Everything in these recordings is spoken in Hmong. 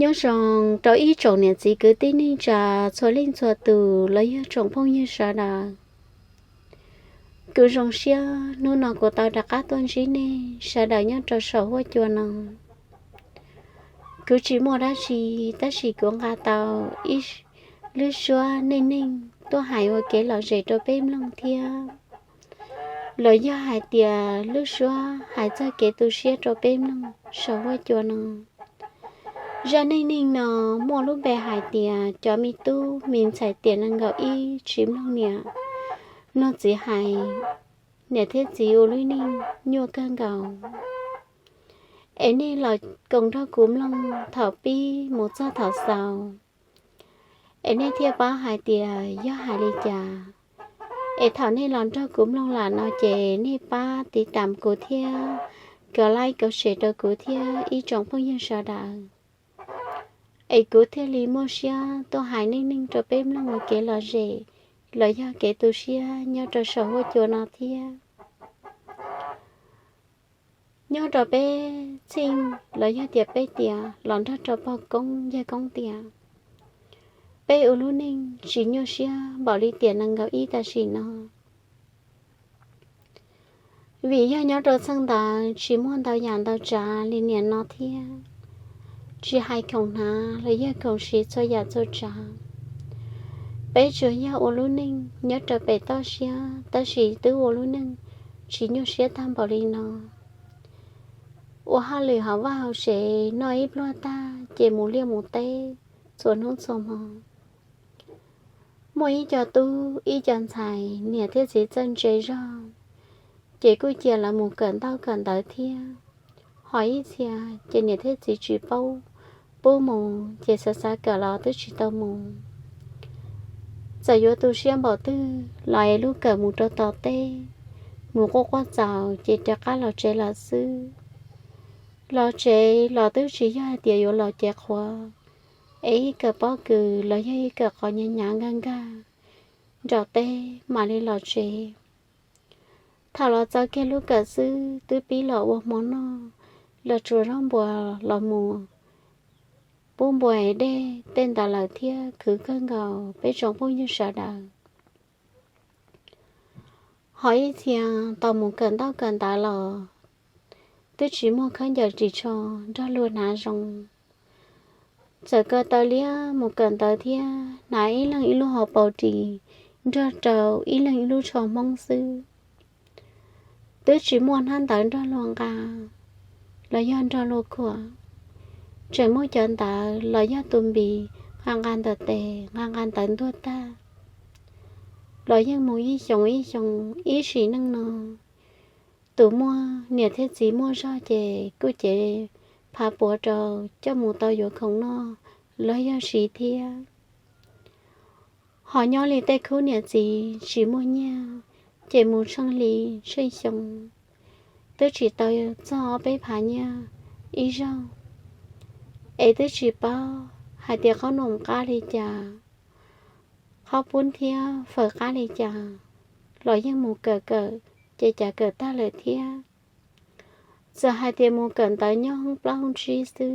Nyob zoo rau ib tsoom niam txiv kwv tij neej tsa txhua leej txhua tus los yog tsoom phooj ywg sawv daws. Kuv zoo siab hnub no kuv tau rov qab tuaj ntsib nej sawv daws nyob rau saum huab cua no. Kuv tsis muaj dab tsi, tab sis kuv nqa tau ib lub suab neej neeg tuaj hais ua kev lom zem rau peb mloog thiab los yog hais tias lub suab hais txog kev tu siab rau peb mloog saum huab cua no. Zaj neej neeg no muaj lub npe hais tias cov me tub me ntxhais tiam nees nkaum ib tsis mloog niam mloog txiv hais, niam thiab txiv ua lub neej nyuaj kawg nkaus. Es nej los koom nrog kuv mloog thaum pib mus txog thaum xaus, es nej thiaj paub hais tias yog hais li cas. Es thaum nej los nrog kuv mloog lawm no ces nej pab tiv tam kuv thiab, kov like kov share rau kuv thiab ib tsoom phooj ywg sawv daws. Es kuv thiaj li muaj siab tuaj hais neej neeg rau peb mloog ua kev lom zem los yog kev tu siab nyob rau saum huab cua no thiab. Nyob rau peb txheej los yog tias peb tiam los nrog rau pog koob yawg koob tiam, peb ua lub neej tsis nyuaj siab npaum li tiam nees nkaum ib tam sim no. Vim yog nyob rau txheej ntawd tsis muaj ntau yam ntau tsav li niam no thiab, tsis hais khoom hnav los yog khoom siv txhua yam txhua tsav. Peb tsuas yog ua lub neej nyob rau pem toj siab tab sis twb ua lub neej tsis nyuaj siab tag npaum li no. Ua hauj lwm hauv vaj hauv tsev noj ib pluag tag ces mus liaj mus teb txhua hnub txhua hmo. Muaj ib co tub ib co ntxhais niam thiab txiv txawj ntse zog, ces kuj cia lawv mus kawm ntaub kawm ntawv thiab. Ho ib txhia ces niam thiab txiv tsis paub pub mus ces xav xav kawm los twb tsis tau mus. Txawm yuav tu siab npaum twg los es lub kawm mus rau tom teb, mus quaj quaj txaus ces rov qab los tsev lawm xwb. Los tsev los twb tsis yog hais tias yuav los cev qhuav, es ib kawm pob kws los yog ib kawm qhov hnyav hnyav nkag nkag nram teb mam li los tsev. Thaum los txog kiag lub kawm xwb twb pib los ua hmo noj, los tsuav zaub npua los mus pub npua es dej tej ntawd lawm thiab khwv kawg nkaus peb tsoom phooj ywg sawv daws. Ho ib txhia tau mus kawm ntaub kawm ntawv los twb tsis muaj khaub ncaws ris tsho nrog luag hnav zoo. Txawm ko taw liab mus kawm ntawv thiab hnav ib leeg ib lub hauv paus ris nrog rau ib leeg ib lub tsho hmoob xwb. Twb tsis muaj hnab ntawv nrog luag nqa los yog nrog luag khuam. Tseem muaj cov ntawv los yog tus npis nqa nqa ntawm tes nqa nqa ntawv ntuag tag los yeej mus ib xyoos ib xyoos ib sim neej no. Tus muaj niam thiab txiv muaj zog ces kuj cev phav puav rau coj mus tau yuav khoom noj los yog siv thiab. Ho nyob li tej khub niam txiv tsis muaj nyiaj ces mus tsheej hli tsheej xyoo twb tsis tau txog ob peb phav nyiaj ib zaug. Es twb tsis paub hais tias qhob noom qab li cas, qhob pub thiab fawm qab li cas los yeej mus kawm kawm ces cas kawm tag lawm thiab. Txawm hais tias mus kawm ntawv nyob hoob plaub hoob tsib xwb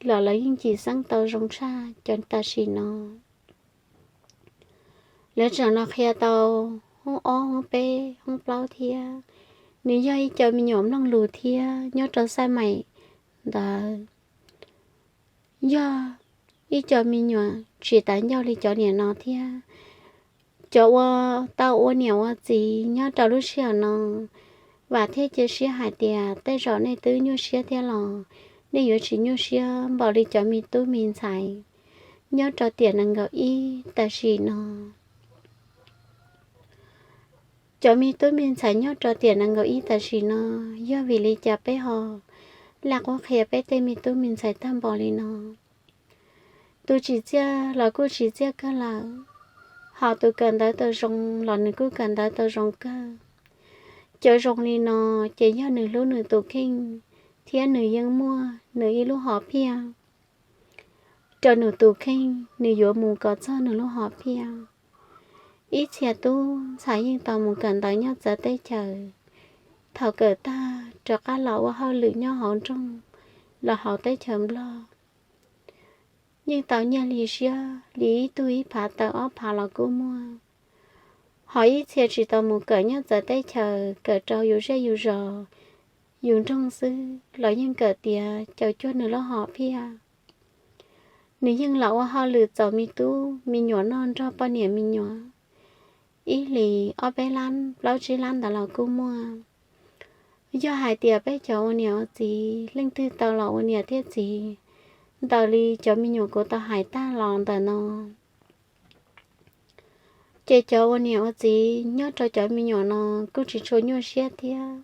los lawv yeej cim xeeb tau zoo tshaj cov tam sim no. Lawv tseem los qhia tau hoob ob hoob peb hoob plaub thiab. Nws yog ib co me nyuam mloog lus thiab nyob rau xaj maim ntawd yog ib co me nyuam tsis tas ncauj li cov niam no thiab. Cov ua tau ua niam ua txiv nyob rau lub sij hawm no, vam thiab cia siab hais tias tej zaum nej twb nyuaj siab thiab los nej yuav tsis nyuaj siab npaum li cov me tub me ntxhais nyob rau tiam nees nkaum ib tam sim no. Cov me tub me ntxhais nyob rau tiam nees nkaum ib tam sim no, yog vim li cas peb ho laj qhuab qhia peb tej me tub me ntxhais tag npaum li no? Tus tsis txiaj los kuj tsis txiaj kawg lawm, ho tus kawm ntawv tau zoo los nws kuj kawm ntawv tau zoo kawg. Cov zoo li no ces yog nws hlub nws tus kheej thiab nws yeej muaj nws ib lub hom phiaj rau nws tus kheej, nws yuav mus kom txog nws lub hom phiaj. Ib txhia tub ntxhais yeej tau mus kawm ntawv nyob txawv teb chaws, thaum kawm tag rov qab los ua hauj lwm nyob hauv nroog los hauv teb chaws Nplog. yeej tau nyiaj hli siab li ib tug ib phav tawm ob phav los kuj muaj. Ho ib txhia tsis tau mus kawm nyob txawv teb chaws, kawm rau yus zej yus zos, yus nroog xwb los yeej kawm tiav caum cuag nws lub hom phiaj. Nws yeej los ua hauj lwm txaus me tub me nyuam noj nrog poj niam me nyuam ib hlis ob peb lab plaub tsib lab ntawd los kuj muaj. Yog hais tias peb cov ua niam ua txiv leej twg tau los ua niam thiab txiv ntawm li cov me nyuam kuv tau hais tag los ntawm no, ces cov ua niam ua txiv nyob rau cov me nyuam no kuj tsis tshua nyuaj siab thiab,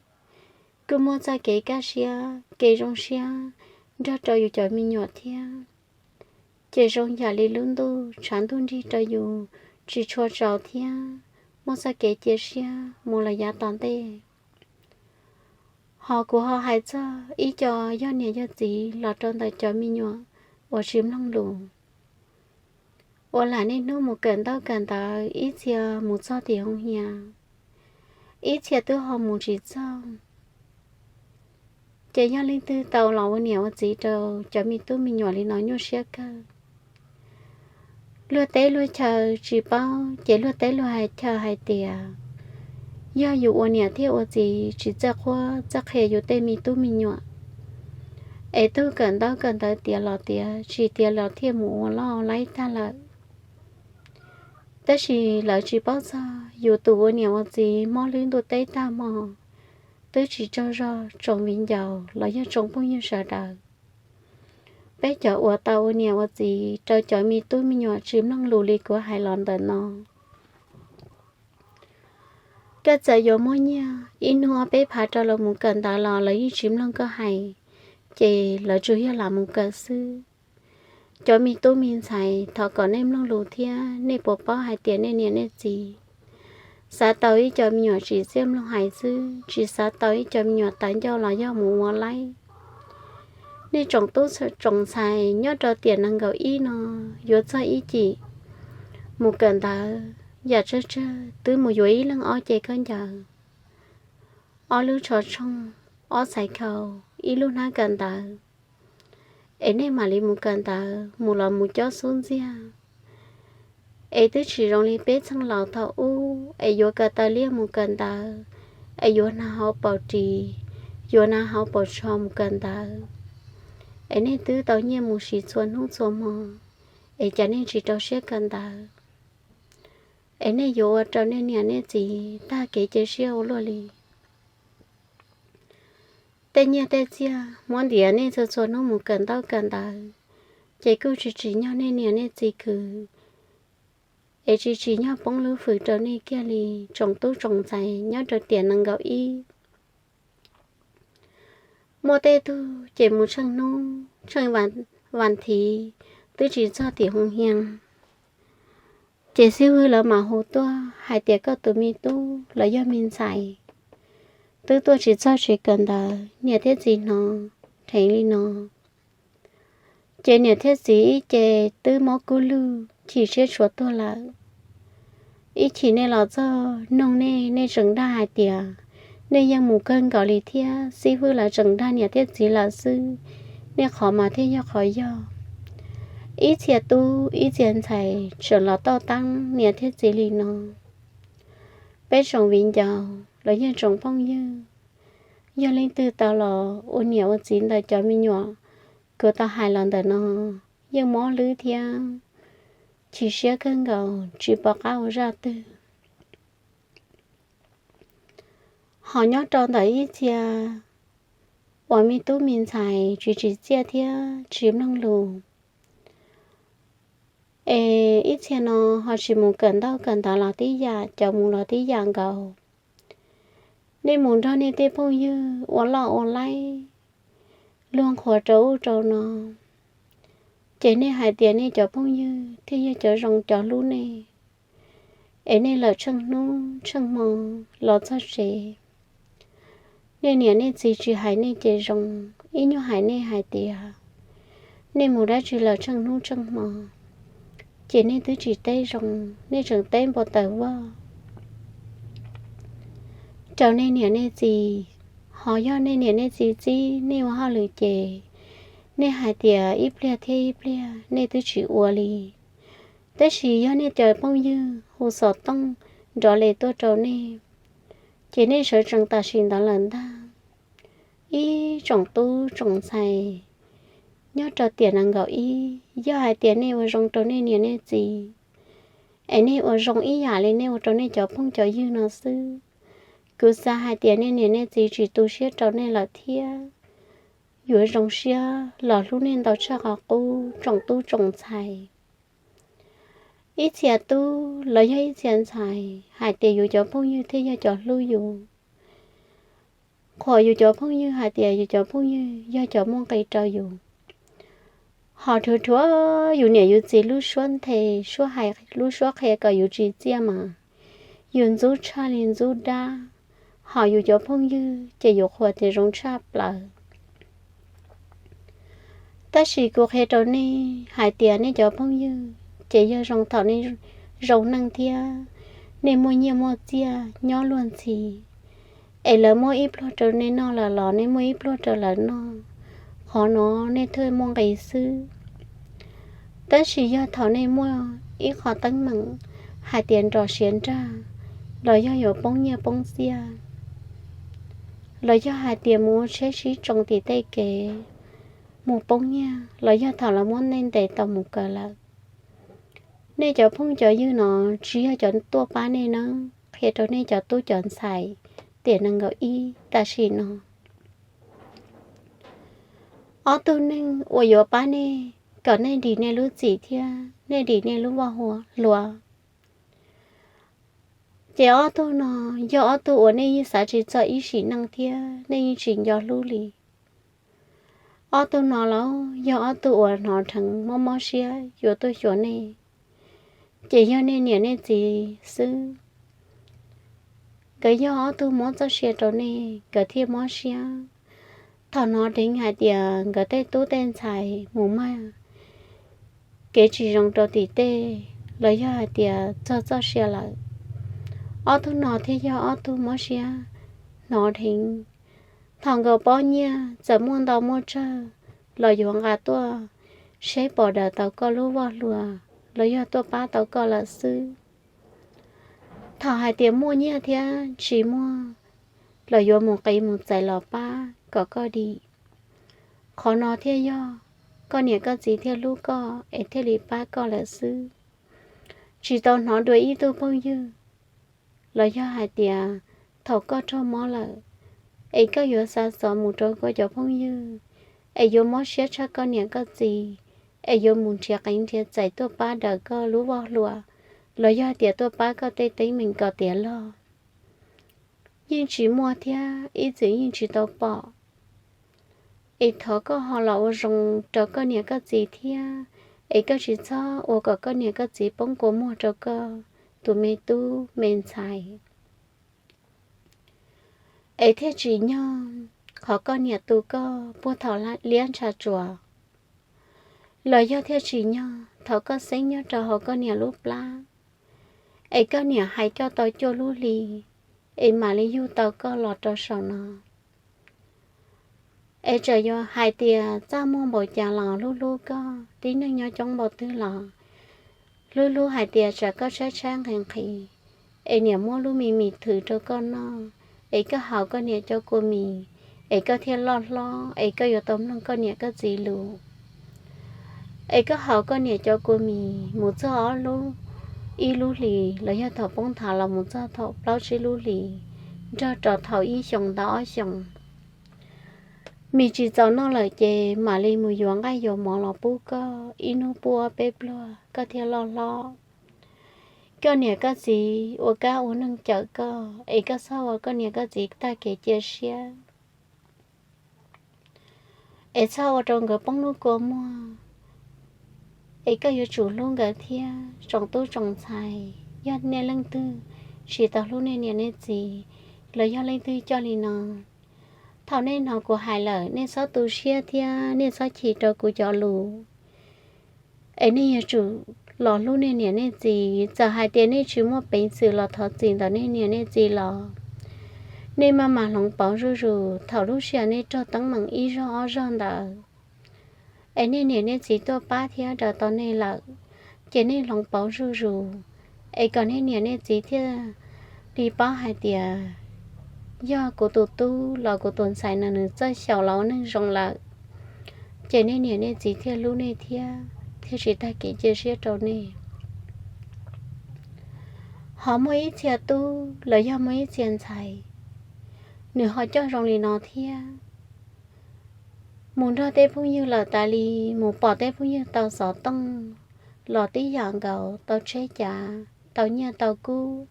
kuj muaj txoj kev kaj siab kev zoo siab nrog rau yus cov me nyuam thiab. Ces zoo yam li lub ntuj tshav ntuj nrig rau yus tsis tshua tsaus thiab muaj txoj kev cia siab mus los yav tom ntej. Ho kuv ho hais txog ib co yog niam yog txiv los rau ntawm cov me nyuam uas tsis mloog lus, uas lam niaj hnub mus kawm ntaub kawm ntawv, ib txhia mus txog tim hoo hias, ib txhia twb ho mus tsis txog. Ces yog leej twg tau los ua niam ua txiv rau cov me tub me nyuam li no nyuaj siab kawg. Luag teb luag chaw tsis paub, ces luag teb luag hais chaw hais tias yog yus ua niam thiab ua txiv tsis txawj qhuab txawj qhia yus tej me tub me nyuam, es tug kawm ntaub kawm ntawv tiav los tiav, tsis tiav los thiaj mus ua loj laib tag lawm. Tab sis lawv tsis paub txog yus tus ua niam ua txiv mob hlwb ntuj teb tag hmo, twb tsis tsaug zog tsoom viv ncaus los yog tsoom phooj ywg sawv daws. Peb cov uas tau ua niam ua txiv rau cov me tub me nyuam tsis mloog lus li kuv hais los ntawm no, koj txawm yuav muab nyiaj ib hnub ob peb phav rau lawv mus kawm ntawv los lawv yeej tsis mloog koj hais, ces lawv tsuas yog lam mus kawm xwb. Cov me tub me ntxhais, thov kom nej mloog lus thiab nej puas paub hais tias nej niam nej txiv xav tau ib co me nyuam tsim txiaj mloog hais xwb, tsis xav tau ib co me nyuam tas ncauj los yog mus ua laib. Nej tsoom tub tsoom ntxhais nyob rau tiam nees nkaum ib no, yuav txog ib cim mus kawm ntawv, yam tsawg tsawg twb mus yuav ib leeg ob ce khaub ncaws, ob lub tsho tshooj, ob txhais khau, ib lub hnab kawm ntawv, es nej mam li mus kawm ntawv mus los mus cob xub ntxiag. Es twb tsis zoo li peb txheej laus thaum ub es yuav ko taw liab mus kawm ntawv, es yuav hnav hauv paus ris, yuav hnav hauv paus tsho mus kawm ntawv. Es nej twb tau nyiaj mus siv txhua hnub txhua hmo, es cas nej tsis rau siab kawm ntawv? Es nej yuav ua rau nej niam nej txiv tag kev cia siab ua luaj li. Tej nyiaj tej txiaj muab ntiav nej txhua txhua hnub mus kawm ntaub kawm ntawv, ces kuj tsis tsim nyog nej niam nej txiv khwv, es tsis tsim nyog poob lub fwm rau nej kiag li. Tsoom tub tsoom ntxhais nyob rau tiam nees nkaum ib, muaj tej tug ces mus tsheej hnub tsheej vas thiv twb tsis txog tim hoo hias, ces xib hwb lawv mam hu tuaj hais tias koj tus me tub los yog me ntxhais twb tuaj tsis txog tsev kawm ntawv, niam thiab txiv hnov dheev li no. Ces niam thiab txiv ib ce twb mob kub lug chim siab tshuav tuag lawm. Ib chim nej los txog nug nej, nej tseem dag hais tias nej yeej mus kawg nkaus li thiab, xib hwb lawv tseem dag niam thiab txiv lawm xwb, nej qhov mas thiaj yog qhov yog. Ib txhia tub ib txhia ntxhais tseem los toj teeb niam thiab txiv li no. Peb tsoom viv ncaus los yog tsoom phooj ywg, yog leej twg tau los ua niam ua txiv ntawm cov me nyuam kuv tau hais los ntawm no, yeej mob hlwb thiab chim siab kawg nkaus tsis pom qab ua zaj twg. Ho nyob rau ntawm ib txhia uas me tub me ntxhais tsis tsim txiaj thiab tsis mloog lus, es ib txhia no ho tsis mus kawm ntaub kawm ntawv los tib yam, cov mus los tib yam nkaus. Nej mus nrog nej tej phooj ywg ua loj ua laib, luag nqhuas rau ub rau no, ces nej hais tias nej cov phooj ywg thiaj yog cov zoo cov hlub nej, es nej lawm tsheej hnub tsheej hmo los txog tsev. Nej niam nej txiv tsis hais nej ces zoo, ib nyuag hais nej hais tias nej mus dab tsi lawm tsheej hnub tsheej hmo, ces nej twb tsis teb zoo, nej tseem teb npau taws vog rau nej niam nej txiv. Ho yog nej niam nej txiv txib nej ua hauj lwm ces Nej hais tias ib pliag thiab ib pliag nej twb tsis ua li, tab sis yog nej cov phooj ywg hu xov tooj nrov li tuaj rau nej, ces nej sawv tsees tam sim ntawd lawm ntag. Ib tsoom tub tsoom ntxhais nyob rau tiam nees nkaum ib, yog hais tias nej ua zoo rau nej niam nej txiv, es nej ua zoo ib yam li nej ua rau nej cov phooj cov ywg no xwb, kuv xav hais tias nej niam nej txiv tsis tu siab rau nej lawm thiab yuav zoo siab los hlub nej ntau tshaj qhov qub tsoom tub tsoom ntxhais. Ib txhia tub los yog ib txhia ntxhais hais tias yus cov phooj ywg thiaj yog cov hlub yus, qhuas yus cov phooj ywg hais tias yus cov phooj ywg yog cov muaj nqis rau yus. Ho rhuav rhuav yus niam yus txiv lub suab nthe, suab hais lub suab qhia kom yus tsis txiaj mas yus ntxub tshaj li ntxub dab, ho yus cov phooj ywg ces yus qhuas tias zoo tshaj plaws. Tab sis kuv qhia rau nej hais tias nej cov phooj ywg ces yog zoo thaum nej zoo neej thiab nej muaj nyiaj muaj txiaj nyob luag ntxhi, es lawv muab ib pluag rau nej noj lawm los nej muab ib pluag rau lawv noj, qhov no nej thiaj muaj nqis xwb. Tab sis yog thaum nej muaj ib qho teeb meem hais tias nrog siav nrag, los yog yuav poob nyiaj poob txiaj, los yog hais tias mus ua tsheb sib tsoo tim tej kev, mus poob nyiaj, los yog thaum lawv muab nej ntes tau mus kaw lawm, nej cov phooj cov ywg no tsis yog cov tuaj pab nej nawb, qhia rau nej cov tub cov ntxhais tiam nees nkaum ib tam sim no. Ob tug neeg uas yuav pab nej kom nej dim nej lub txim thiab nej dim nej lub voj hlua, ces ob tug no yog ob tug uas nej yeej xav tsis txog ib sim neej thiab nej yeej tsis nco hlub li. Ob tug no los yog ob tug uas hnov dheev mob mob siab yuav tuaj xyuas nej, ces yog nej niam nej txiv xwb. Nkawd yog ob tug muab txoj sia rau nej nkawd thiaj mob siab. Thaum hnov dheev hais tias nkawd tej tub tej ntxhais mus mag kev tsis zoo rau tim tej, los yog hais tias txog txoj sia lawm, ob tug no thiaj yog ob tug mob siab hnov dheev. Thaum nkawd pob nyiaj txawm muaj ntau muaj tsawg los yuav nqa tuaj seb pom daws tau koj lub voj hlua, los yog tuaj pab tau koj lawm xwb. Thaum hais tias muaj nyiaj thiab tsis muaj, los yuav mus qiv mus txais los pab kom koj dim. Qhov no thiaj yog koj niam koj txiv thiaj hlub koj es thiaj li pab koj lawm xwb. Tsis tau hnov dua ib tug phooj ywg los yog hais tias thaum koj raug mob lawm, es koj yuav xa xov mus rau koj cov phooj ywg, es yuav mob siab tshaj koj niam koj txiv, es yuav mus nrhiav qiv nrhiav txais tuaj pab daws koj lub voj hlua, los yog hais tias tuaj pab koj tej teeb meem kom tiav log, yeej tsis muaj thiab ib txwm yeej tsis tau pom. Es thov koj ho los ua zoo rau koj niam koj txiv thiab, es koj tsis txhob ua kom koj niam koj txiv poob kua muag rau koj tus me tub me ntxhais, es thiaj tsim nyog qhov koj niam tu koj puag thaum liab ntsha tsuas, los yog thiaj tsim nyog thaum koj xeeb nyob rau hauv koj niam lub plab, es koj niam hais koj tau cuaj lub hli, es mam li yug tau koj los rau saum no. Es txawm yuav hais tias txaj muag npaum cas los hlub hlub koj, tib neeg nyob coob npaum twg los hlub hlub hais tias tsam koj tshaib tshaib nqhis nqhis, es niam muab lub me mis thwm rau koj noj, es koj haus koj niam cov kua mis, es koj thiaj loj hlob, es koj yuav tau mloog koj niam koj txiv lus. Es koj haus koj niam cov kua mis mus txog ob lub, ib lub hlis los yog thaum poob nthav los mus txog thaum plaub tsib lub hlis, nrog rau thaum ib xyoos ntau ob xyoos. Mis tsis txaus noj lawm ces mam li mus yuav nqaij yuav mov los pub koj, ib hnub pub ob peb pluag koj thiaj loj hlob. Koj niam koj txiv ua kab ua neeg cawm koj, es koj txhob ua koj niam koj txiv tag kev cia siab, es txhob ua rau nkawd poob lub kua muag. Es koj yuav tsum hlub nkawd thiab. Tsoom tub tsoom ntxhais, yog nej leej twg tsis tau hlub nej niam nej txiv, los yog leej twg coj li no, thaum nej hnov kuv hais lawm nej txhob tu siab thiab nej txhob chim rau kuv cov lus. Es nej yuav tsum los hlub nej niam nej txiv, txawm hais tias nej tsis muaj peev xwm los thov txim ntawm nej niam nej txiv los nej maj mam hloov pauv zuj zus thaum lub sij hawm nej raug teeb meem ib zaug ob zaug ntawd. es nej niam nej txiv tuaj pab thiab daws tau nej lawm, ces nej hloov pauv zuj zus, es kom nej niam nej txiv thiaj li paub hais tias yog kuv tus tub los kuv tus ntxhais no nws txawj xyaum los ua neeg zoo lawm, ces nej niam nej txiv thiaj hlub nej thiab thiaj tsis tag kev cia siab rau nej. Ho muaj ib txhia tub los yog muaj ib txhia ntxhais, nws ho coj zoo li no thiab. Mus nrog tej phooj ywg lawm tas li, mus pom tej phooj ywg tau xov tooj los tib yam nkaus, tau tsheb cav, tau nyiaj tau kub,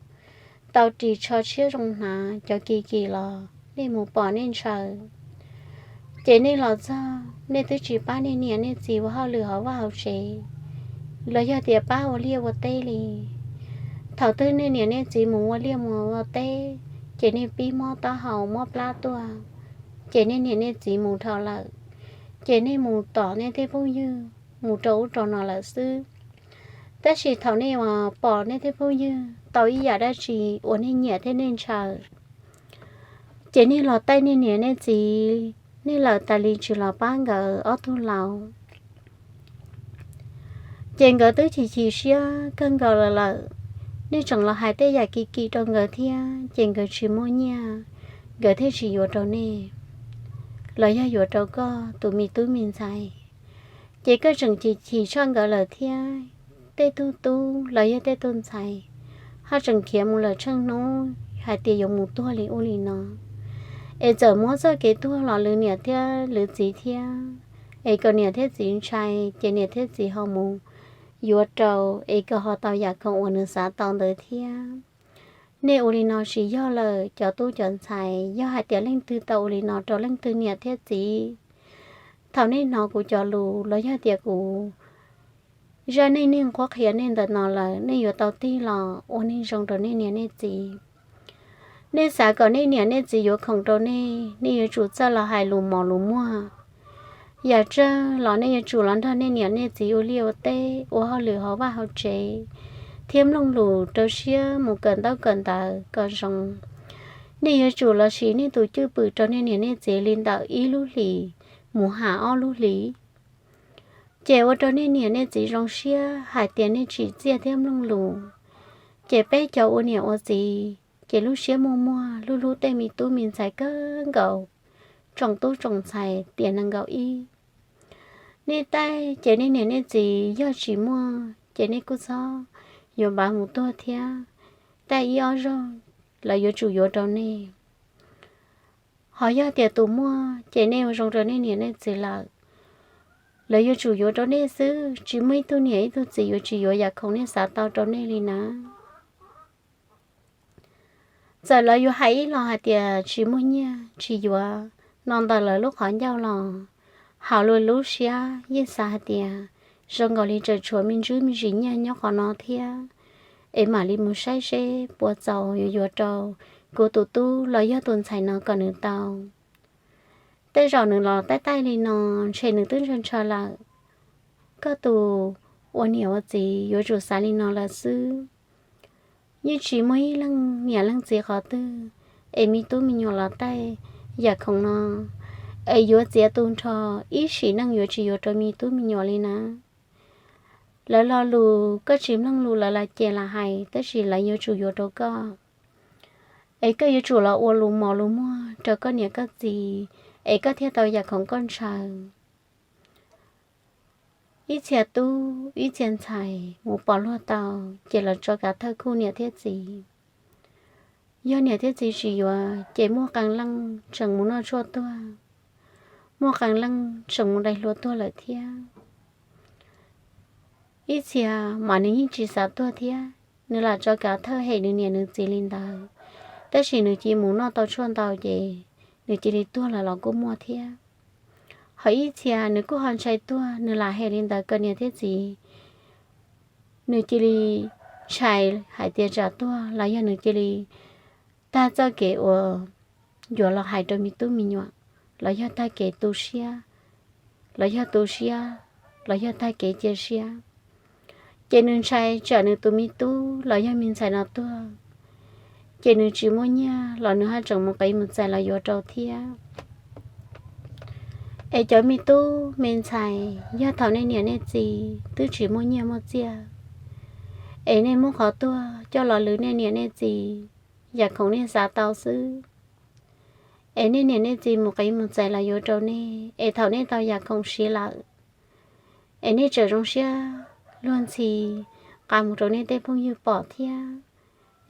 tau ris tsho tshiab zoo hnav, cov kim kim los nej mus pom nej ntshaw. Ces nej los txog nej twb tsis pab nej niam nej txiv ua hauj lwm hauv vaj hauv tsev, los yog tias pab ua liaj ua teb li. Thaum twg nej niam nej txiv mus ua liaj mus ua teb, ces nej pib mob taub hau mob plab tuaj, ces nej niam nej txiv mus dhau lawm, ces nej mus tom nej tej phooj ywg mus rau ub rau no lawm xwb. Tab sis thaum nej uas pom nej tej phooj ywg tau ib yam dab tsi uas nej nyiam thiab nej ntshaw, ces nej los taij nej niam nej txiv, nej lawm tas li tsis los pab nkawd ob tug laus. Ces nkawd twb chim chim siab kawg nkaus lawm lawm, nej tseem los hais tej yam kim kim rau nkawd thiab, ces nkawd tsis muaj nyiaj, nkawd thiaj tsis yuav rau nej, los yog yuav rau koj tus me tub me ntxhais. Ces koj tseem chim chim tshaj nkawd lawm thiab, tej tug tub los yog tej tug ntxhais ho tseem khiav mus lawm tsheej hnub hais tias yuav mus tuag li ub li no. Es txawm muab txoj kev tuag los lwv niam thiab lwv txiv thiab, es kom niam thiab txiv ntshai, ces niam thiab txiv ho mus yuav rau, es kom ho tau yam khoom uas nws xav tau ntawd thiab. Nej ua li no tsis yog lawm cov tub cov ntxhais, yog hais tias leej twg tau ua li no rau leej twg niam thiab txiv, thaum nej hnov kuv cov lus los yog tias kuv zaj neej neeg qhuab qhia nej ntawm no lawm, nej yuav tau tig los ua neeg zoo rau nej niam nej txiv. Nej xav kom nej niam nej txiv yuav khoom rau nej, nej yuav tsum txawj los hais lus mos lus muag. Yam tsawg los nej yuav tsum los nrog nej niam nej txiv ua liaj ua teb, ua hauj lwm hauv vaj hauv tsev, thiab mloog lus rau siab mus kawm ntaub kawm ntawv kom zoo. Nej yuav tsum los siv nej tus cwj pwm rau nej niam nej txiv li ntawm ib lub hlis mus ham ob lub hlis. Ces ua rau nej niam nej txiv zoo siab hais tias nej tsim txiaj thiab mloog lus. Ces peb cov ua niam ua txiv ces lub siab muag muag hlub hlub tej me tub me ntxhais kawg nkaus, tsoom tub tsoom ntxhais tiam nees nkaum ib. Nej taij ces nej niam nej txiv yog tsis muaj ces nej kuj txhob yuav npav mus tuag thiab, taij ib ob zaug lawv yuav tsum yuav rau nej. Ho yog tias tus muaj ces nej ua zoo rau nej niam nej txiv lawm, lawv yuav tsum yuav rau nej xwb, tsis muaj ib tug niam ib tug txiv yuav tsis yuav yam khoom nej xav tau rau nej li na. Txawm lawv yuav hais ib los hais tias tsis muaj nyiaj tsis yuav no ntawm lawv lub qhov ncauj los, hauv lawv lub siab yeej xav hais tias zoo nkaus li tseem tshuav me ntsis me ntsis nyiaj nyob qhov no thiab, es mam li mus saib seb puas txaus yuav yuav rau kuv tus tub los yog tus ntxhais no kom nws tau. Tej zaum nws los taij taij li no, ntshe nws twb ntshaw ntshaw lawm. Koj tus ua niam ua txiv yuav tsum xav li no lawm xwb. Yeej tsis muaj ib leej niam leej txiv qhov twg es me tub me nyuam los taij yam khoom no es yuav txiav tu nrho ib sim neej yuav tsis yuav rau me tub me nyuam li na. Lawv lo lus koj tsis mloog lus lawv lam cem lam hais tab sis lawv yuav tsum yuav rau koj. Es koj yuav tsum los ua lus mos lus muag rau koj niam koj txiv es koj thiaj tau yam khoom koj ntshaw. Ib txhia tub ib txhia ntxhais mus pom luag tau ces los tso kav thawj khuj niam thiab txiv. Yog niam thiab txiv tsis yuav ces muaj qee leej tseem mus noj tshuaj tuag, muaj qee leej tseem mus dai hlua tuag lawm thiab. Ib txhia mas nws yeej tsis xav tuag thiab, nws lam tso kav thawj hem nws niam nws txiv li ntawd, tab sis nws cia mus noj tau tshuaj ntau ces nws cia li tuag lawm los kuj muaj thiab. Ho ib txhia nws kuj ho ntshai tuag, nws lam hem li ntawd kom niam thiab txiv, nws cia li ntshai hais tias tsam tuag los yog nws cia li tag txoj kev uas yuav los hais rau me tub me nyuam, los yog tag kev tu siab, los yog tu siab, los yog tag kev cia siab. Ces nws ntshai tsam nws tus me tub los yog me ntxhais no tuag, ces nws tsis muaj nyiaj los nws haj tseem mus qiv mus txais los yuav rau thiab. Es cov me tub me ntxhais, yog thaum nej niam nej txiv twb tsis muaj nyiaj muaj txiaj, es nej muab qhov tuag coj los lwv nej niam nej txiv, yam khoom nej xav tau xwb, es nej niam nej txiv mus qiv mus txais los yuav rau nej, es thaum nej tau yam khoom siv lawm, es nej tseem zoo siab luag ntxhi nqa mus rau nej tej phooj ywg pom thiab,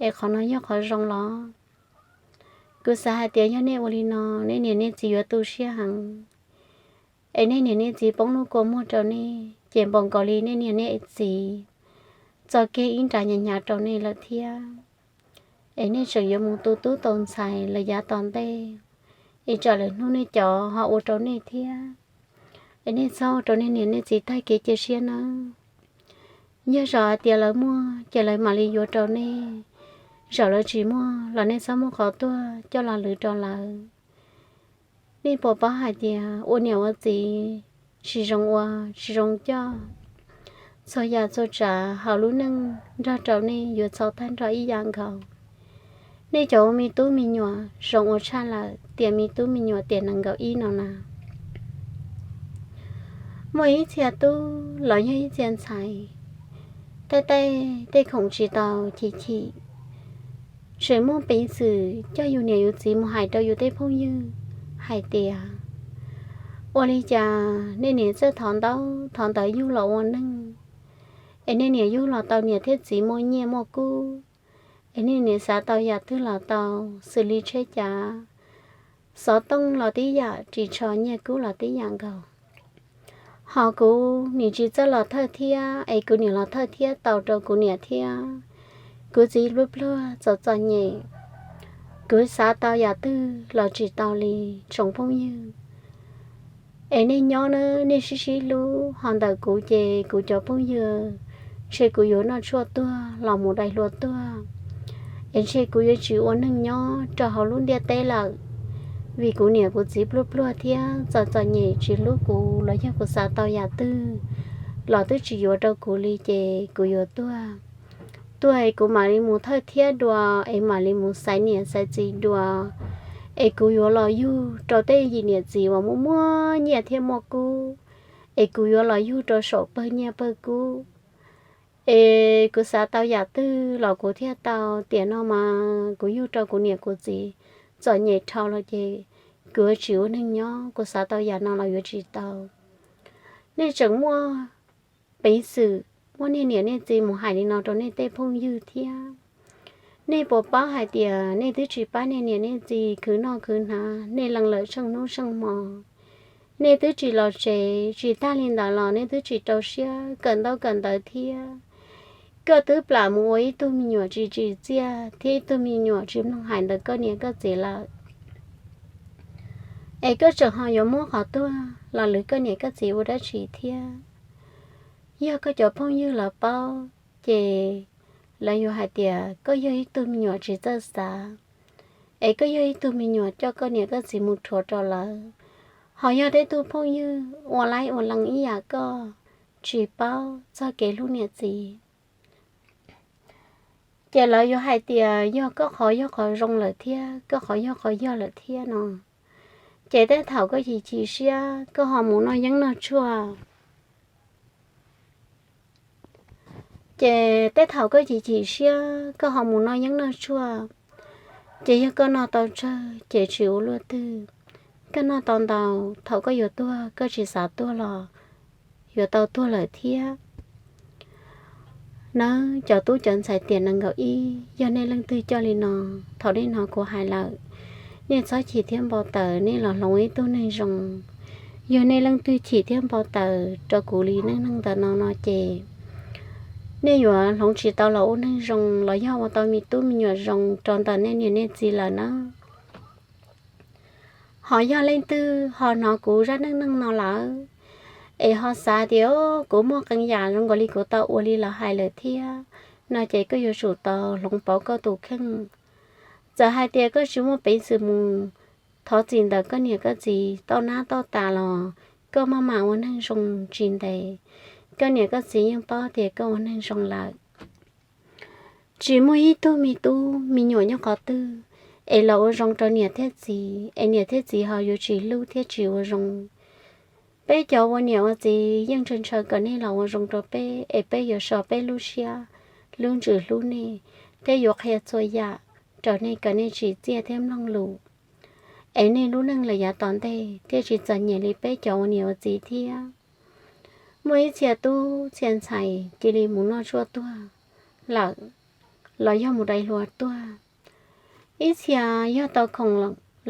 es qhov no yog qhov zoo los? Kuv xav hais tias yog nej ua li no, nej niam nej txiv yuav tu siab heev, es nej niam nej txiv poob lub kua muag rau nej ces npaum nkaus li nej niam nej txiv txo kiag ib nra hnyav hnyav rau nej lawm thiab. Es nej tseem yuav mus tu tub tau ntxhais lawm yav tom ntej, es tsam lawm hnub nej cov ho ua rau nej thiab. Es nej txhob ua rau nej niam nej txiv tag kev cia siab nawb. Yog zaum hais tias lawv muaj ces lawv mam li yuav rau nej, zaum lawv tsis muaj los nej txhob muab qhov tuag coj los lwv rau lawv. Nej puas paub hais tias ua niam ua txiv tsis zoo ua, tsis zoo coj, txhua yam txhua tsav hauv lub neej nrog rau nej yuav txhaum tag nrho ib yam nkaus. Nej cov ua me tub me nyuam zoo ua tshaj lawm tiam me tub me nyuam tiam nees nkaum ib no na. Muaj ib txhia tub los yog ib txhia ntxhais, tej tej tej khoom tsis tau chim chim, tseem muaj peev xwm coj yus niam yus txiv mus hais rau yus tej phooj ywg hais tias, ua li cas nej niam txawj thov ntau thov ntawv yug los ua neeg, es nej niam yug los tau niam thiab txiv muaj nyiaj muaj kub, es nej niam xav tau yam twg los tau, xws li tsheb cav, xov tooj los tib yam, ris tsho nyiaj kub los tib yam nkaus. Ho kuv nim tsis txawj los thawj thiab, es kuv niam los thawj thiab tau rau kuv niam thiab kuv txiv pluag pluag txom txom nyem. Kuv xav tau yam twg los tsis tau li tsoom phooj ywg. Es nej nyob na, nej sib sib hlub, ho ntawm kuv ces kuv cov phooj ywg, ntshe kuv yuav noj tshuaj tuag los mus dai hlua tuag. Es ntshe kuv yuav tsis ua neeg nyob rau hauv lub ntiaj teb lawm, vim kuv niam kuv txiv pluag pluag thiab txom txom nyem tsis hlub kuv los yog kuv xav tau yam twg los twb tsis yuav rau kuv li ces kuv yuav tuag. Tuag es kuv mam li mus thawj thiab dua, es mam li mus xaiv niam xaiv txiv dua, es kuv yuav los yug rau tej yim niam txiv uas muaj muaj nyiaj thiab muaj kub, es kuv yuav los yug rau saum pawg nyiaj pawg kub. Es kuv xav tau yam twg los kuv thiaj tau, tiam no mas kuv yug rau kuv niam kuv txiv txom nyem dhau los ces kuv yuav tsis ua neeg nyob, kuv xav tau yam no los yuav tsis tau. Nej tseem muaj peev xwm muab nej niam nej txiv mus hais li no rau nej tej phooj ywg thiab. Nej puas paub hais tias nej twb tsis pab nej niam nej txiv khwv noj khwv hnav, nej lees lawm tsheej hnub tsheej hmo. Nej twb tsis los tsev, tsis tag li ntawd los nej twb tsis rau siab kawm ntaub kawm ntawv thiab. Koj twb plam mus ua ib tug me nyuam tsis tsim txiaj thiab ib tug me nyuam tsis mloog hais ntawm koj niam koj txiv lawm, es koj tseem ho yuav muab qhov tuag los lwv koj niam koj txiv ua dab tsi thiab? Yog koj cov phooj ywg lawv paub, ces lawv yuav hais tias koj yog ib tug me nyuam tsis txawj xav, es koj yog ib tug me nyuam coj koj niam koj txiv mus rhuav rau lawv. Ho yog tej tug phooj ywg ua laib ua lees ib yam koj, tsis paub txog kev hlub niam txiv, ces lawv yuav hais tias yog koj qhov yog qhov zoo lawm thiab, koj qhov yog qhov yog lawm thiab no. Ces tej thaum koj chim chim siab koj ho mus noj yeeb noj tshuaj. Ces tej thaum koj chim chim siab koj ho mus noj yeeb noj tshuaj, ces yog koj noj tau tsawg ces tsis ua luaj twg. Koj noj tau ntau, thaum koj yuav tuag koj tsis xav tuag los yuav tau tuag lawm thiab. Nawb cov tub cov ntxhais tiam nees nkaum ib, yog nej leej twg coj li no, thaum nej hnov kuv hais lawm, nej txhob chim thiab npau taws, nej los hloov ib tug neeg zoo. Yog nej leej twg chim thiab npau taws rau kuv li neej neeg ntawm no no ces nej yuav hloov tsis tau los ua neeg zoo los yog ua tau me tub me nyuam zoo rau ntawm nej niam nej txiv lawm nawb. Ho yog leej twg ho hnov kuv zaj neej neeg no lawm, es ho xav tias kuv muaj qee yam zoo nkaus li kuv tau ua li lawv hais lawm thiab no ces koj yuav tsum tau hloov pauv koj tus kheej. Txawm hais tias koj tsis muaj peev xwm mus thov txim ntawm koj niam koj txiv tau nab tau tas los koj maj mam ua neeg zoo tsis ntev, koj niam koj txiv yeej paub tias koj ua neeg zoo lawm. Tsis muaj ib tug me tub me nyuam nyob qhov twg es los ua zoo rau niam thiab txiv es niam thiab txiv ho yuav tsis hlub thiab tsis ua zoo. Peb cov ua niam ua txiv yeej ntshaw ntshaw kom nej los ua zoo rau peb es peb yuav so peb lub siab, lub ntsws hlub nej, thiab yuav qhia txhua yam rau nej kom nej tsim txiaj thiab mloog lus, es nej lub neej los yav tom ntej thiaj tsis txom nyem li peb cov ua niam ua txiv thiab. Muaj ib txhia tub txhia ntxhais cia li mus noj tshuaj tuag lawm, los yog mus dai hluas tuag. Ib txhia yog tau khoom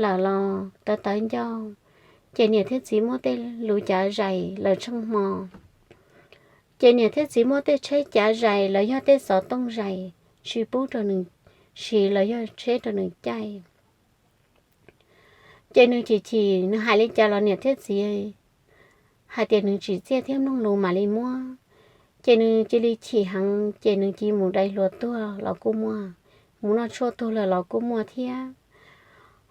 lawm los tawv tawv ncauj, ces niam thiab txiv muab tej lus cav zais lawm tsheej hmo, ces niam thiab txiv muab tej tsheb cav zais los yog tej xov tooj zais tsis pub rau nws siv los yog tsheb rau nws caij. Ces nws chim chim, nws hais li cas los niam thiab txiv hais tias nws tsim txiaj thiab mloog lus mam li muab. Ces nws cia li chim heev, ces nws cia li mus dai hluas tuag los kuj muaj, mus noj tshuaj tuag lawm los kuj muaj thiab.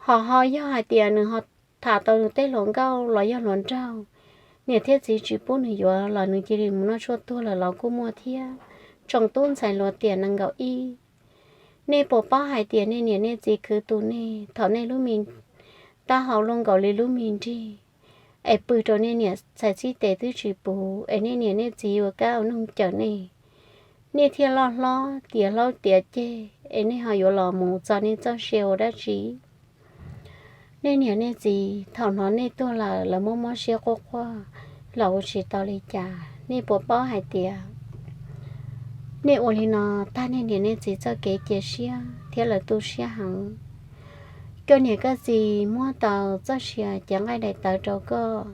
Ho ho yog hais tias nws ho tham tau nws tej hluas nkauj los yog hluas nraug, niam thiab txiv tsis pub nws yuav los nws cia li mus noj tshuaj tuag lawm los kuj muaj thiab. Tsoom tub ntxhais hluas tiam nees nkaum ib, nej puas paub hais tias nej niam nej txiv khwv tu nej thaum nej lub me taub hau luaj nkaus li lub me nrig, es pw rau nej niam txhais txhib tes twb tsis puv, es nej niam nej txiv ua kab ua noog cawm nej, nej thiaj loj hlob tiav hlob tiav ceg, es nej ho yuav los mus txog nej txoj sia ua dab tsi? Nej niam nej txiv thaum hnov nej tuag lawm lawv muab mob siab quaj quaj los ua tsis tau li cas. Nej puas paub hais tias nej ua li no tag nej niam nej txiv txoj kev cia siab thiab lawv tu siab heev. Koj niam koj txiv muab tau txoj sia cev nqaij daim tawv rau koj,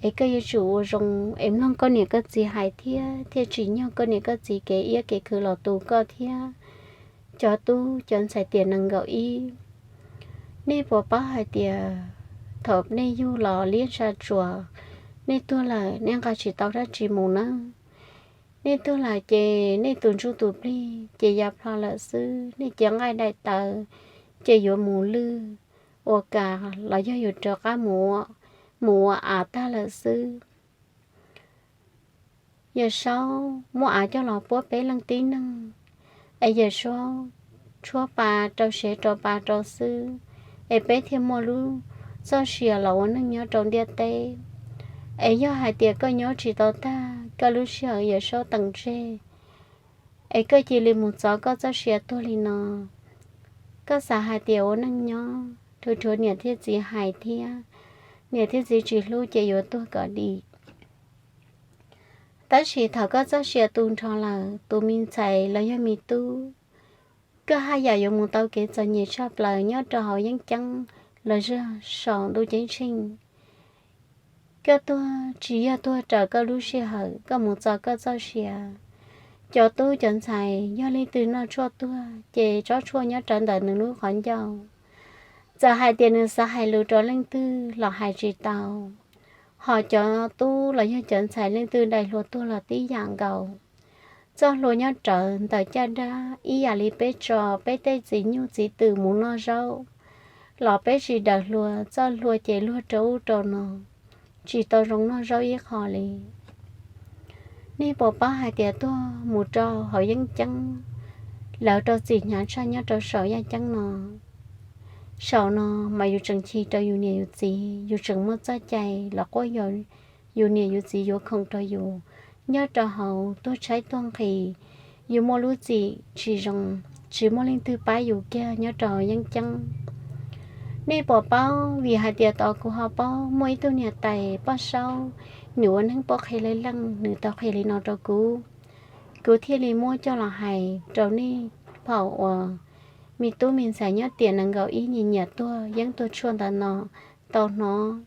es koj yuav tsum ua zoo es mloog koj niam koj txiv hais thiab thiaj tsim nyog koj niam koj txiv kev iab kev khwv los tu koj thiab cov tub cov ntxhais tiam nees nkaum ib. Nej puas paub hais tias thaum nej yug los liab sab tsuas, nej tuag lawm nej nqa tsis tau dab tsi mus nawb. Nej tuag lawm ces nej tus ntsuj tus plig ces ya plho lawm xwb, nej cev nqaij daim tawv ces yuav mus lwj ua kas los yog yuav rov qab mus ua av tag lawm xwb. Yawm Saub muab av coj los puab peb leej tib neeg, es Yawm Saub tshuab pa rau sev rau pa rau xwb, es peb thiaj muaj lub txoj sia los ua neej nyob rau ntiaj teb. Es yog hais tias koj nyob tsis tau tag koj lub sij hawm Yawm Saub teem tseg, es koj cia li mus txov koj txoj sia tuag li no, koj xav hais tias ua neej nyob rhuav rhuav niam thiab txiv hais thiab, niam thiab txiv tsis hlub ces yuav tuag kom dim. Tab sis thaum koj txoj sia tu nrho lawm, tus me ntxhais los yog me tub, koj haj yam yuav mus tau kev txom nyem tshaj plaws nyob rau hauv yeeb ceeb los yog saum ntuj ceeb tsheej. Koj tuag tsis yog tuag raws koj lub sij hawm, koj mus txo koj txoj sia. Cov tub cov ntxhais yog leej twg noj tshuaj tuag ces tsob tshuaj nyob rawv ntawm nws lub qhov ncauj. Txawm hais tias nws xav hais lus rau leej twg los hais tsis tau. Ho cov tub los yog cov ntxhais leej twg dai hlua tuag los tib yam nkaus. Txoj hlua nyob rawv ntawm caj dab ib yam li peb tso peb tej txiv nyuj txiv twm mus noj zaub, los peb tsis daws hlua, txoj hlua ces luag rau ub rau no, tsis tau zoo noj zaub ib qho li. Nej puas paub hais tias tuag mus rau hauv yeeb ceeb, lawv rau txim hnyav tshaj nyob rau saum yaj ceeb no. Saum no mas yus tseem chim rau yus niam yus txiv, yus tseem muaj txoj cai los quab yus niam yus txiv yuav khoom rau yus. Nyob rau hauv tuag tshaib tuag nqhis, yus muaj lub txim tsis zoo, tsis muaj leej twg pab yus kiag nyob rau hauv yeeb ceeb. Nej puas paub, vim hais tias tau kuv ho paub muaj ib tug niam tais poj saub, nws ua neeb poj qhe leej leej, nws tau qhia li no rau kuv, kuv thiaj li muab coj los hais rau nej pom uas me tub me ntxhais nyob tiam nees nkaum ib nyias nyiam tuag yeeb tuag tshuaj ntawd no tau hnov.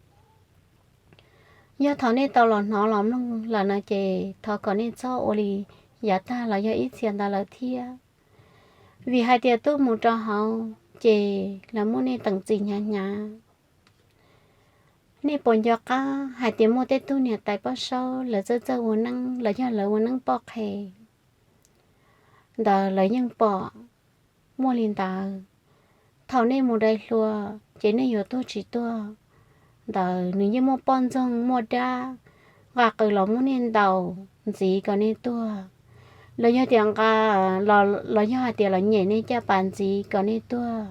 Yog thaum nej tau los hnov los mloog lawm no ces thov kom nej txhob ua li yav tag los yog ib txhia ntawd lawm thiab. Vim hais tias tuag mus rau hauv ces lawv muab nej teem txim hnyav hnyav. Nej puas nco qab hais tias muaj tej tug niam tais poj saub lawv txawj txawj ua neeb los yog lawv ua neeb poj qhe ntawd lawv yeej pom muaj li ntawd. Thaum nej mus dai hlua ces nej yuav tuag tsis tuag ntawd nws yeej muaj poj ntxoog muaj dab nqa qws los muab nej ntaus ntxiv kom nej tuag, los yog tias nqa, los yog hais tias los nyem nej caj pas ntxiv kom nej tuag.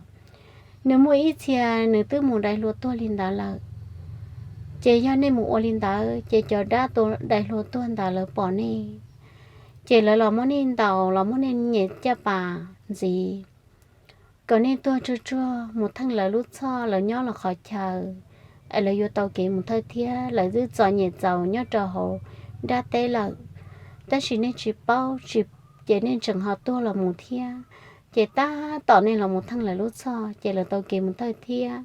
Nws muaj ib txhia nws twb mus dai hlua tuag li ntawd lawm, Ces yog nej mus ua li ntawd ces cov dab tua dai hlua tuag ntawd lawv pom nej, ces lawv los muab nej ntaus los muab nej nyem caj pas ntxiv, kom nej tuag tsuag tsuag mus theej lawv lub txhoj lawv nyob los qhov chaw, es lawv yuav tau kev mus thawj thiab. Lawv twb txom nyem txaus nyob rau hauv dab teb lawm, tab sis nej tsis paub tsis, ces nej tseem ho tuag los mus thiab. Ces tab tom nej los mus theej lawv lub txhoj ces lawv tau kev mus thawj thiab.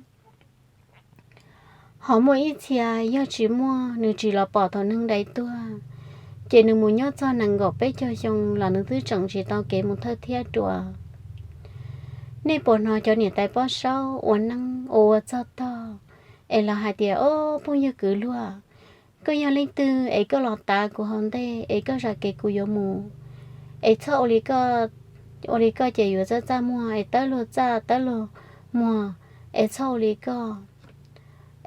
Ho muaj ib txhia yog tsis muaj, nws tsis los pom thaum neeg dai tuag, ces nws mus nyob txog nees nkaum peb caug xyoo los nws twb tseem tsis tau kev mus thawj thiab dua. Nej puas hnov cov niam tais poj saub ua neeb ua ua txog tog, es los hais tias, Ob, phooj ywg kwv luag, koj yog leej twg es koj los tav kuv hauv ntej es koj zam kev kuv yuav mus, es txhob ua li koj, ua li koj ces yuav txaj txaj muag, es tawb luag txaj tawb luag muag, es txhob ua li koj.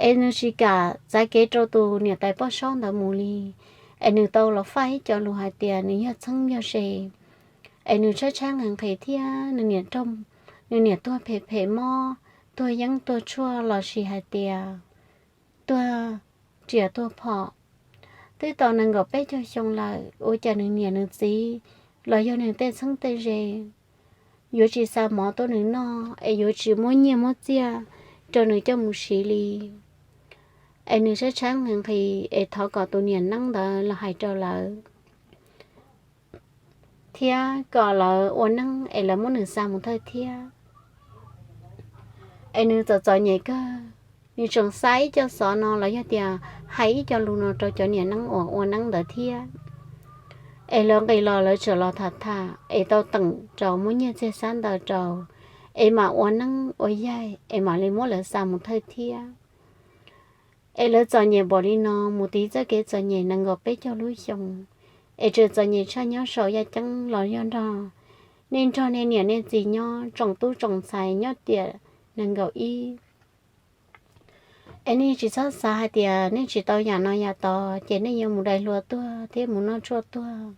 Es nws tsis kam txav kev rau tus niam tais poj saub ntawd mus li, es nws tau los faj ib co lus hais tias nws yog txheeb yog ze, es nws tshaib tshaib nqhis nqhis thiab nws niam, nws niam tuag phem phem mob, tuag yeeb tuag tshuaj los sis hais tias tuag riam tuag phom. Twb tau nees nkaum peb caug xyoo lawm, ua cas nws niam nws txiv los yog nws tej txheeb tej ze yuav tsis xa mov tuaj nws noj, es yuav tsis muab nyiaj muab txiaj rau nws coj mus siv li. Es nws tshaib tshaib nqhis nqhis es thov kom tus niam neeb ntawd los hais rau lawv thiab kom lawv ua neeb es lawv muab nws xa mus thawj thiab. Es nws txom txom nyem kawg, nws tseem xa ib co xov no los yog tias hais ib co lus no rau cov niam neeb uas ua neeb ntawd thiab. Es lawv nqis los lawv tseem los tham tham es tau teem rau muab nyiaj txiag xab ntawd rau, es mam ua neeb ua yaig es mam li muab lawv xa mus thawj thiab. Es lawv txom nyem npaum li no mus tiv txoj kev txom nyem nees nkaum peb caug lub xyoo, es tseem txom nyem tshaj nyob saum yaj ceeb los yog nrog nej nrog nej niam nej txiv nyob tsoom tub tsoom ntxhais nyob tiam nees nkaum ib. Es nej tsis txhob xav hais tias nej tsis tau yam no yam tod ces nej yuav mus dai hlua tuag thiab mus noj tshuaj tuag.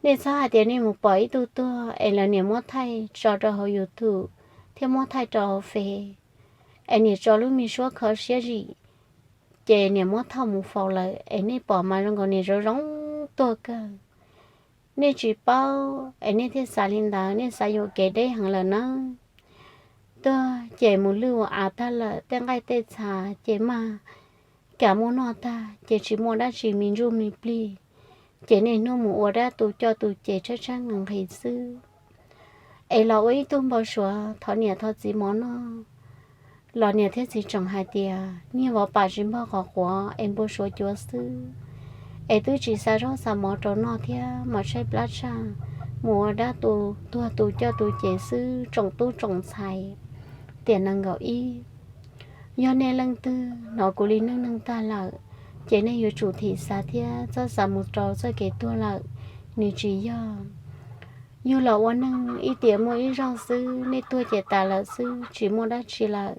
Nej txhob hais tias nej mus pom ib tug tuag es lawv niam muab thaij tso rau hauv YouTube thiab muab thaij rau hauv Face, es niam tso lub me suab kho siab zim, ces niam muab thauj mus faus lawm es nej pom mas zoo nkaus niam zoo zoo tuag kawg. Nej tsis paub es nej thiaj xav li ntawd, nej xav yuam kev deb heev lawm nawb. Tuag ces mus lwj ua av tag lawm, tej nqaij tej txha ces maj kam muaj noj tag ces tsis muaj dab tsi me ntsuj me plig, ces niaj hnub mus ua dab tu coj tu ces tshaib tshaib nqhis nqhis xwb. Es los ua ib tug npau suav thov niam thov txiv mov noj, los niam thiab txiv tseem hais tias niag vov pam tsis npog qhov quav es npau suav cuav xwb, es twb tsis xa zaub xa mov rau noj thiab mas tshaib plab tshaj, mus ua dab tu tuag tu coj tu ces xwb tsoom tub tsoom ntxhais tiam nees nkaum ib. Yog nej leej twg hnov kuv li neej neeg tag lawm, ces nej yuav tsum thim xav thiab txhob xav mus rau txoj kev tuag lawm, nws tsis yog. Yug los ua neeg ib tiam muaj ib zaug xwb, nej tuag ces tas lawm xwb, tsis muaj dab tsi lawm.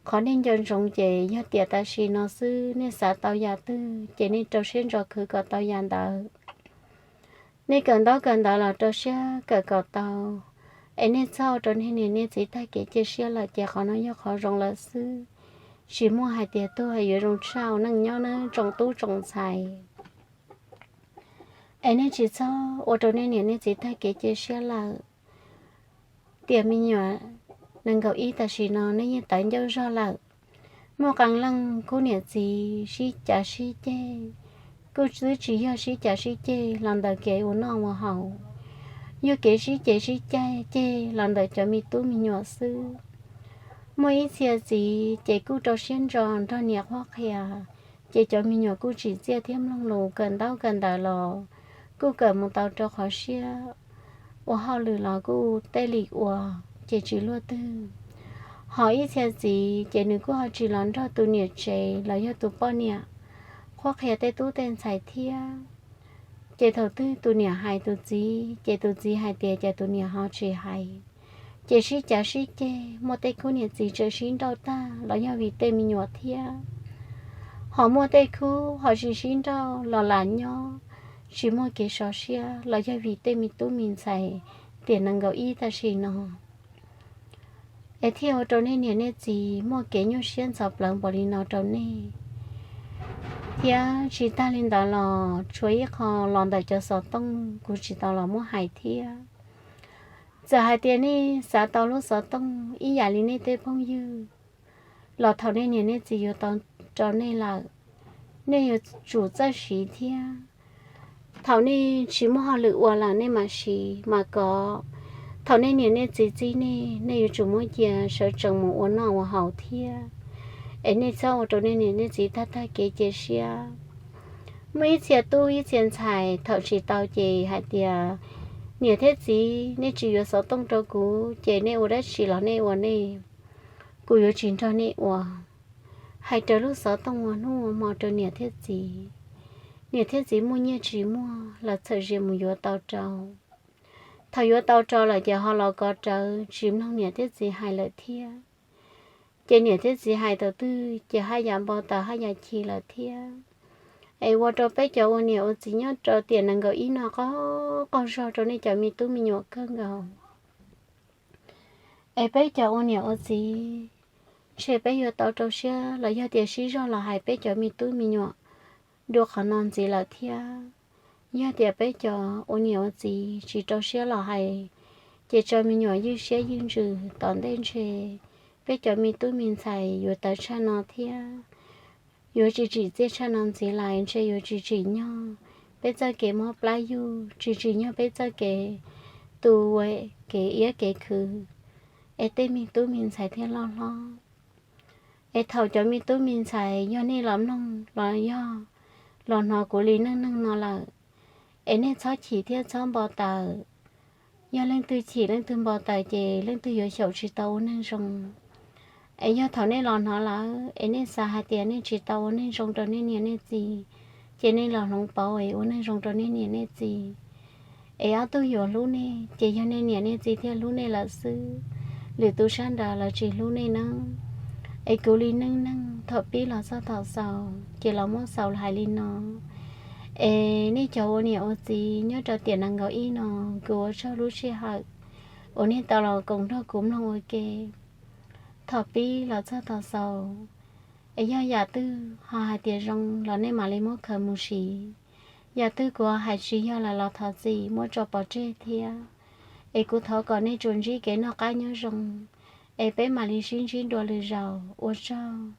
Qhov nej nco ntsoov ces yog tiam tam sim no xwb, nej xav tau yam twg ces nej rau siab ntso khwv kom tau yam ntawd. Nej kawm ntaub kawm ntawv los rau siab kawm kom tau, es nej txhob ua rau nej niam nej txiv tag kev cia siab lawm ces qhov no yog qhov zoo lawm xwb. Tsis muaj hais tias tuag yuav zoo tshaj ua neej nyob nawb tsoom tub tsoom ntxhais. Es nej tsis txhob ua rau nej niam nej txiv tag kev cia siab lawm. Tiam me nyuam nees nkaum ib tam sim no nej yeej tawv ncauj zog lawm. Muaj qee leej khub niam txiv sib cav sib ceg, kuj twb tsis yog sib cav sib ceg los ntawm kev ua noj ua haus, yog kev sib cav sib ceg los ntawm cov me tub me nyuam xwb. Muaj ib txhia txiv ces kuj rau siab ntso nrog niam qhuab qhia, ces cov me nyuam kuj tsim txiaj thiab mloog lus, kawm ntaub kawm ntawv los kuj kawm mus tau rau qhov siab, ua hauj lwm los kuj tej li ua, ces tsis luaj twg. Ho ib txhia txiv ces nws kuj ho tsis los nrog tus niam tsev los yog tus poj niam qhuab qhia tej tub tej ntxhais thiab. Ces thaum twg tus niam hais tus txiv ces tus txiv hais tias cas tus niam ho tsis hais, ces sib cav sib ceg, muaj tej khub niam txiv tseem sib nrauj tag los yog vim tej me nyuam thiab. Ho muaj tej khub ho tsis sib nrauj los lam nyob, tsis muaj kev sov siab los yog vim tej me tub me ntxhais tiam nees nkaum ib tam sim no, es thiaj ua rau nej niam nej txiv muaj kev nyuaj siab ntxhov plawv npaum li no rau nej. Thiab tsis tag li ntawd los tshuav ib qho los ntawm cov xov tooj kuv tsis tau los muab hais thiab. Txawm hais tias nej xav tau lub xov tooj ib yam li nej tej phooj ywg, los thaum nej niam nej txiv yuav tau rau nej lawm, nej yuav tsum txawj siv thiab. Thaum nej tsis muaj hauj lwm ua lawm nej mam siv mas kov. Thaum nej niam nej txiv txib nej, nej yuav tsum muab cia sawv tsees mus ua noj ua haus thiab. Es nej txhob ua rau nej niam nej txiv tag tag kev cia siab. Muaj ib txhia tub ib txhia ntxhais thaum tsis tau ces hais tias, niam thiab txiv, nej tsis yuav xov tooj rau kuv ces nej ua dab tsi los nej ua nej, kuv yuav tsis nrog nej ua. Hais raws lub xov tooj ua hnub ua hmo rau niam thiab txiv. Niam thiab txiv muaj nyiaj tsis muaj los txhawm zis mus yuav tau rau. Thaum yuav tau rau lawm ces ho los kov rawv tsis mloog niam thiab txiv hais lawm thiab. Ces niam thiab txiv hais thaum twg ces haj yam npau taws haj yam chim lawm thiab. Es ua rau peb cov ua niam ua txiv nyob rau tiam nees nkaum ib no qaug qaug zog rau nej cov me tub me nyuam kawg nkaus. Es peb cov ua niam ua txiv, ntshe peb yuav tau rau siab los yog tias sib zog los hais peb cov me tub me nyuam dua qhov no ntxiv lawm thiab. Yog tias peb cov ua niam ua txiv tsis rau siab los hais, ces tso me nyuam ywj siab ywj ntsws tom ntej ntshe peb cov me tub me ntxhais yuav tawv tshaj no thiab. Yuav tsis tsim txiaj tshaj no ntxiv lawm, ntshe yuav tsis tsim nyog peb txoj kev mob plab yug, tsis tsim nyog peb txoj kev tu, kev iab kev khwv, es tej me tub me ntxhais thiaj loj hlob. Es thaum cov me tub me ntxhais yog nej los mloog los yog los hnov kuv li neej neeg no lawm, es nej txhob chim thiab txhob npau taws. Yog leej twg chim leej twg npau taws ces leej twg yuav xyaum tsis tau ua neeg zoo. Es yog thaum nej los hnov lawm es nej xav hais tias nej tsis tau ua neeg zoo rau nej niam nej txiv, ces nej los hloov pauv es ua neeg zoo rau nej niam nej txiv. Es ob tug yuav hlub nej ces yog nej niam nej txiv thiaj hlub nej lawm xwb. Lwm tus sab nraud lawv tsis hlub nej nawb. Es kuv li neej neeg thaum pib los txog thaum xaus ces los muab xaus hais li no. Es nej cov ua niam ua txiv nyob rau tiam nees nkaum ib no, kuv ua tsaug lub sij hawm uas nej tau los koom nrog kuv mloog ua ke thaum pib los txog thaum xaus. Es yog yam twg ho hais tias zoo los nej mam li muab khaws mus siv. Yam twg kuv hais tsis yog lawm los thov txim muab tso pov tseg thiab. Es kuv thov kom nej tsuas ntsib kev noj qab nyob zoo, es peb mam li sib ntsib dua lwm zaus, ua tsaug.